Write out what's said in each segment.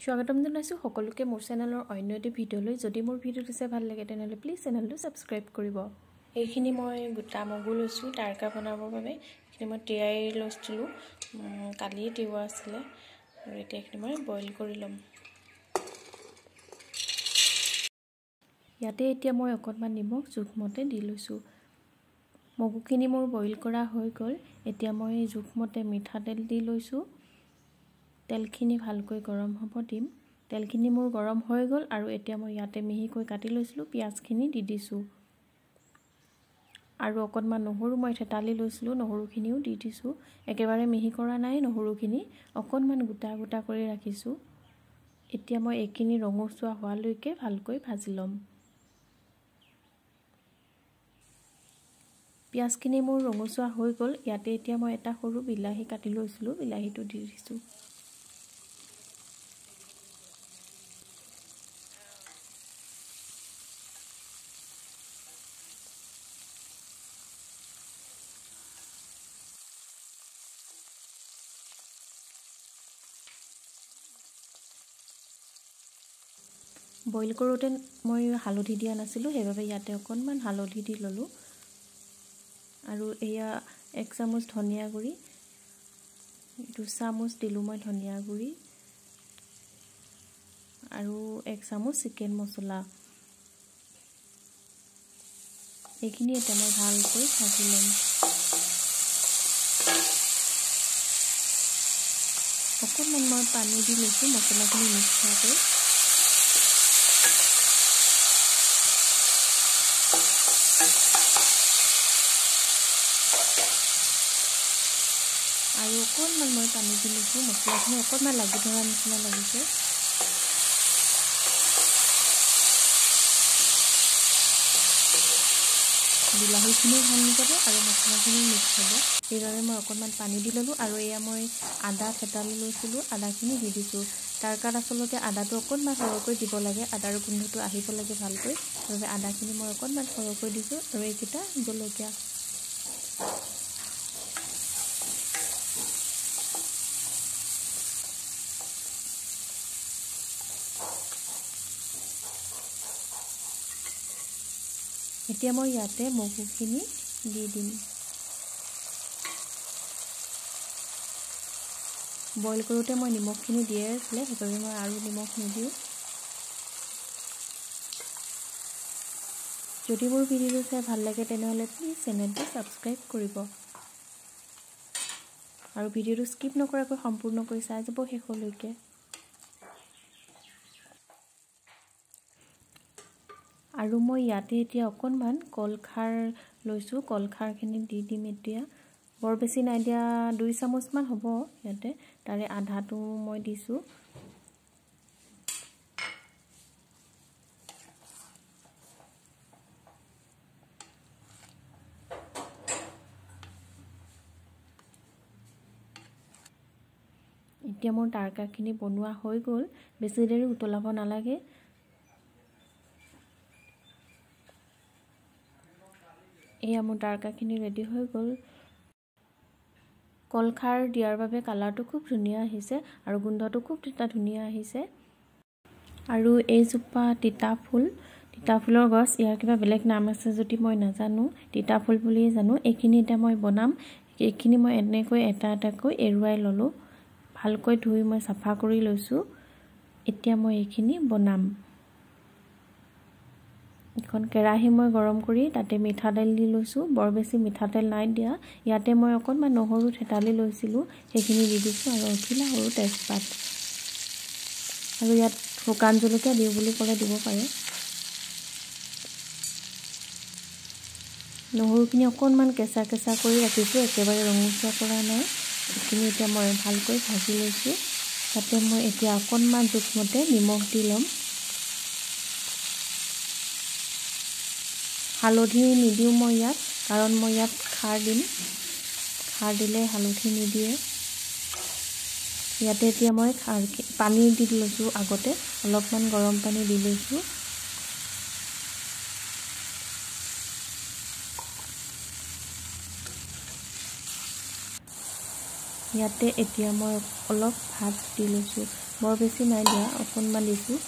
স্বাগতম জনাইছোঁ সকলোকে মোৰ চেনেলৰ অন্য এটি ভিডিঅ'লৈ। যদি মোৰ ভিডিঅ'টো চাই ভাল লাগে তেনেহ'লে প্লিজ চেনেলটো ছাবস্ক্ৰাইব কৰিব। এইখিনি মই গোটা মগু লৈছোঁ তাৰকা বনাবৰ বাবে। এইখিনি মই তিয়াই লৈছিলোঁ, কালিয়ে তিওৱা আছিলে, আৰু এতিয়া এইখিনি মই বইল কৰি ল'ম। ইয়াতে এতিয়া মই অকণমান নিমখ জোখমতে দি লৈছোঁ। মগুখিনি মোৰ বইল কৰা হৈ গ'ল। এতিয়া মই জোখমতে মিঠাতেল দি লৈছোঁ। তেলখিনি ভালকৈ গৰম হ'ব দিম। তেলখিনি মোৰ গৰম হৈ গ'ল আৰু এতিয়া মই ইয়াতে মিহিকৈ কাটি লৈছিলোঁ পিঁয়াজখিনি দি দিছোঁ। আৰু অকণমান নহৰু মই থেতালি লৈছিলোঁ, নহৰুখিনিও দি দিছোঁ। একেবাৰে মিহি কৰা নাই, নহৰুখিনি অকণমান গোটা গোটা কৰি ৰাখিছোঁ। এতিয়া মই এইখিনি ৰঙচুৱা হোৱালৈকে ভালকৈ ভাজি ল'ম। পিঁয়াজখিনি মোৰ ৰঙচুৱা হৈ গ'ল। ইয়াতে এতিয়া মই এটা সৰু বিলাহী কাটি লৈছিলোঁ, বিলাহীটো দি দিছোঁ। বইল কৰোঁতে মই হালধি দিয়া নাছিলোঁ, সেইবাবে ইয়াতে অকণমান হালধি দি ল'লোঁ। আৰু এয়া 1 চামুচ ধনিয়া গুড়ি, 2 চামুচ দিলোঁ মই ধনিয়া গুড়ি, আৰু 1 চামুচ চিকেন মছলা। এইখিনি এতিয়া মই ভালকৈ ভাজি ল'ম। অকণমান মই পানী দি লৈছোঁ মছলাখিনি মিক্স হোৱাকৈ। আৰু অকণমান মই পানী দি লৈছোঁ, মছলাখিনি অকণমান লাগি ধৰা নিচিনা লাগিছে। বিলাহীখিনিও ভাঙি যাব আৰু মছলাখিনিও মিক্স হ'ব, সেইবাবে মই অকণমান পানী দি ল'লোঁ। আৰু এয়া মই আদা থেতালি লৈছিলোঁ, আদাখিনি দি দিছোঁ। তাৰকাত আচলতে আদাটো অকণমান সৰহকৈ দিব লাগে, আদাৰ গোন্ধটো আহিব লাগে ভালকৈ, সেইবাবে আদাখিনি মই অকণমান সৰহকৈ দিছোঁ। আৰু এইকেইটা জলকীয়া। এতিয়া মই ইয়াতে মগুখিনি দি দিম। বইল কৰোঁতে মই নিমখখিনি দিয়াই আছিলে, সেইবাবে মই আৰু নিমখ নিদিওঁ। যদি মোৰ ভিডিঅ'টো চাই ভাল লাগে তেনেহ'লে প্লিজ চেনেলটো ছাবস্ক্ৰাইব কৰিব আৰু ভিডিঅ'টো স্কিপ নকৰাকৈ সম্পূৰ্ণকৈ চাই যাব শেষলৈকে। আৰু মই ইয়াতে এতিয়া অকণমান কলখাৰ লৈছোঁ, কলখাৰখিনি দি দিম। এতিয়া বৰ বেছি নাই দিয়া, 2 চামুচমান হ'ব ইয়াতে, তাৰে আধাটো মই দিছোঁ। এতিয়া মোৰ তাৰকাখিনি বনোৱা হৈ গ'ল। বেছি দেৰি উতলাব নালাগে। এয়া মোৰ তাৰকাখিনি ৰেডি হৈ গ'ল। কলখাৰ দিয়াৰ বাবে কালাৰটো খুব ধুনীয়া আহিছে আৰু গোন্ধটো খুব এটা ধুনীয়া আহিছে। আৰু এইজোপা তিতাফুল, তিতাফুলৰ গছ, ইয়াৰ কিবা বেলেগ নাম আছে যদি মই নাজানো, তিতাফুল বুলিয়ে জানো। এইখিনি এতিয়া মই বনাম। এইখিনি মই এনেকৈ এটা এটাকৈ এৰুৱাই ল'লোঁ, ভালকৈ ধুই মই চাফা কৰি লৈছোঁ। এতিয়া মই এইখিনি বনাম। এখন কেৰাহী মই গৰম কৰি তাতে মিঠাতেল দি লৈছোঁ। বৰ বেছি মিঠাতেল নাই দিয়া। ইয়াতে মই অকণমান নহৰু থেতালি লৈছিলোঁ, সেইখিনি দি দিছোঁ, আৰু এখিলা সৰু তেজপাত। আৰু ইয়াত শুকান জলকীয়া দিওঁ বুলি ক'লে দিব পাৰে। নহৰুখিনি অকণমান কেঁচা কেঁচা কৰি ৰাখিছোঁ, একেবাৰে ৰঙচুৱা কৰা নাই। এইখিনি এতিয়া মই ভালকৈ ভাজি লৈছোঁ। তাতে মই এতিয়া অকণমান জোখমতে নিমখ দি ল'ম। হালধি নিদিওঁ মই ইয়াত, কাৰণ মই ইয়াত খাৰ দিম। খাৰ দিলে হালধি নিদিয়ে। ইয়াতে এতিয়া মই খাৰ পানী দি লৈছোঁ, আগতে অলপমান গৰম পানী দি লৈছোঁ। ইয়াতে এতিয়া মই অলপ ভাত দি লৈছোঁ। বৰ বেছি নাই দিয়া, অকণমান দিছোঁ।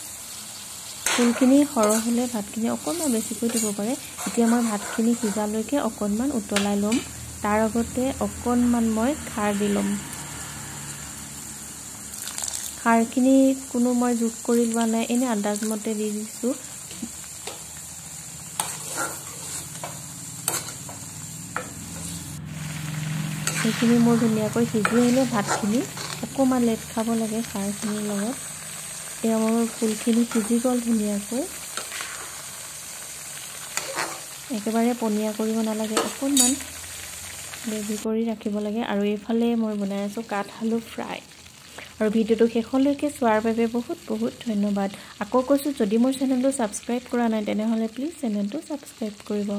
ফুলখিনি সৰহ হ'লে ভাতখিনি অকণমান বেছিকৈ দিব পাৰে। এতিয়া মই ভাতখিনি সিজালৈকে অকণমান উতলাই ল'ম। তাৰ আগতে অকণমান মই খাৰ দি ল'ম। খাৰখিনি কোনো মই জোখ কৰি লোৱা নাই, এনেই আন্দাজমতে দি দিছোঁ। সেইখিনি মোৰ ধুনীয়াকৈ সিজি আহিলে ভাতখিনি অকণমান লেট খাব লাগে খাৰখিনিৰ লগত। এয়া মোৰ ফুলখিনি সিজি গ'ল ধুনীয়াকৈ। একেবাৰে পনীয়া কৰিব নালাগে, অকণমান গ্ৰেভি কৰি ৰাখিব লাগে। আৰু এইফালে মই বনাই আছোঁ কাঠ আলু ফ্ৰাই। আৰু ভিডিঅ'টো শেষলৈকে চোৱাৰ বাবে বহুত বহুত ধন্যবাদ। আকৌ কৈছোঁ, যদি মোৰ চেনেলটো ছাবস্ক্ৰাইব কৰা নাই তেনেহ'লে প্লিজ চেনেলটো ছাবস্ক্ৰাইব কৰিব।